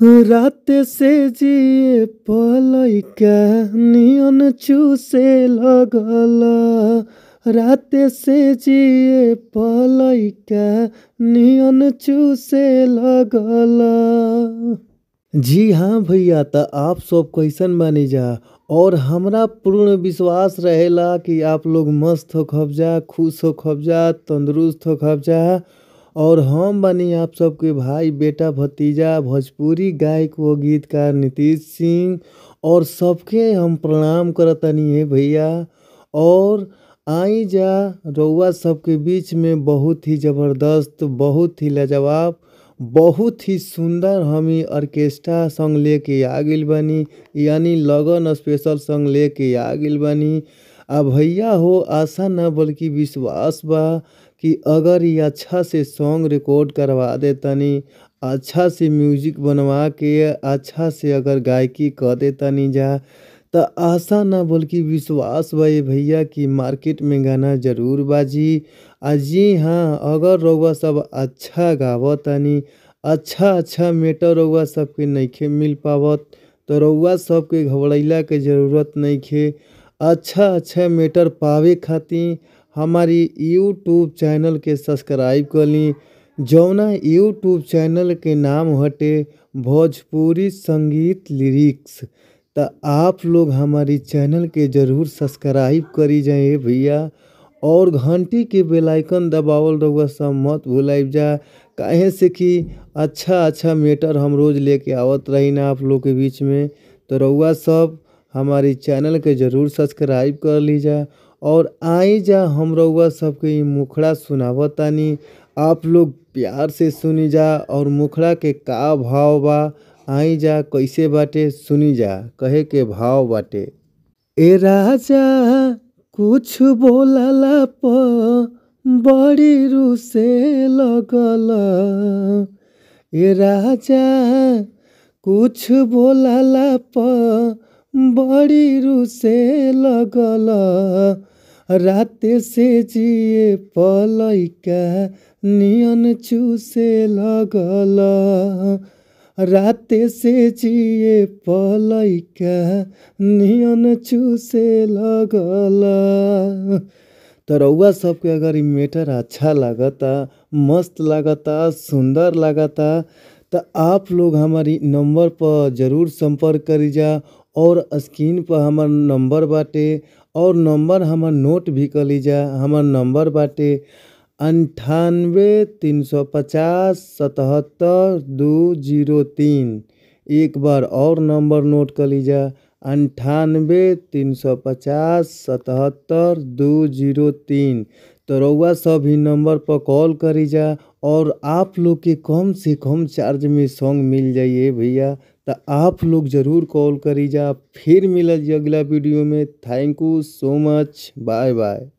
रात से जिए पलैका नियन चूसे लगल, रात से जिए पलैका नियन चूसे लगल। जी हाँ भैया, त आप सब कैसन बानी जा और हमरा पूर्ण विश्वास रहेला कि आप लोग मस्त होखब जा, खुश होखब जा, तंदुरुस्त होखब जा। और हम बानी आप सबके भाई, बेटा, भतीजा, भोजपुरी गायक व गीतकार नीतीश सिंह और सबके हम प्रणाम करतनी है भैया। और आई जा रउआ सबके बीच में बहुत ही ज़बरदस्त, बहुत ही लाजवाब, बहुत ही सुंदर हम ऑर्केस्ट्रा संग लेके आ गइल बानी, यानी लगन स्पेशल संग लेके आ गइल बानी। आ भैया हो, आशा ना बल्कि विश्वास बा कि अगर ये अच्छा से सॉन्ग रिकॉर्ड करवा देतनी, अच्छा से म्यूजिक बनवा के अच्छा से अगर गायकी कर देतनी जा, त आशा ना बल्कि विश्वास बा ये भैया कि मार्केट में गाना जरूर बाजी। आ जी हाँ, अगर रउआ सब अच्छा गावतनी, अच्छा अच्छा मेटर रउआ सबके नइखे मिल पावत, तो रउआ सबके घबराइला के जरूरत नइखे। अच्छा अच्छा मेटर पावे खातिर हमारी यूट्यूब चैनल के सब्सक्राइब कर ली, जौना यूट्यूब चैनल के नाम हटे भोजपुरी संगीत लिरिक्स। त आप लोग हमारी चैनल के जरूर सब्सक्राइब करी जाए भैया और घंटी के बेल आइकन दबावल रउआ सब मत भुलाइब जा, काहे से कि अच्छा अच्छा मैटर हम रोज़ लेके आवत रही ना आप लोग के बीच में। तो रउआ सब हमारी चैनल के जरूर सब्सक्राइब कर ली जा और आई जा हम रउआ सबके मुखड़ा सुनावतानी, आप लोग प्यार से सुनी जा और मुखड़ा के का भाव बा, आई जा कैसे बाटे सुनी जा, कहे के भाव बाटे। ए राजा कुछ बोलला प बड़ी रुसे लगल, ए राजा कुछ बोलला प बड़ी रुसे लगल, रात से जिए पलैका नियन चूसे लगल, रात से जिए पलैका नियन चूसे लगल। तो रउआ सबके अगर ई मैटर अच्छा लागता, मस्त लागता, सुंदर लागता, तो आप लोग हमारी नंबर पर ज़रूर संपर्क करी जा और स्क्रीन पर हमार नंबर बाटे और नंबर हमार नोट भी कर ली जा। हमार नंबर बाटे 98 350 77 203। एक बार और नंबर नोट कर लीजा, 98 350 77 203। तो रउआ सब ही नंबर पर कॉल करी जा और आप लोग के कम से कम चार्ज में सॉन्ग मिल जाइए भैया। तो आप लोग ज़रूर कॉल करी जा। फिर मिलल जी अगला वीडियो में। Thank you so much, bye bye.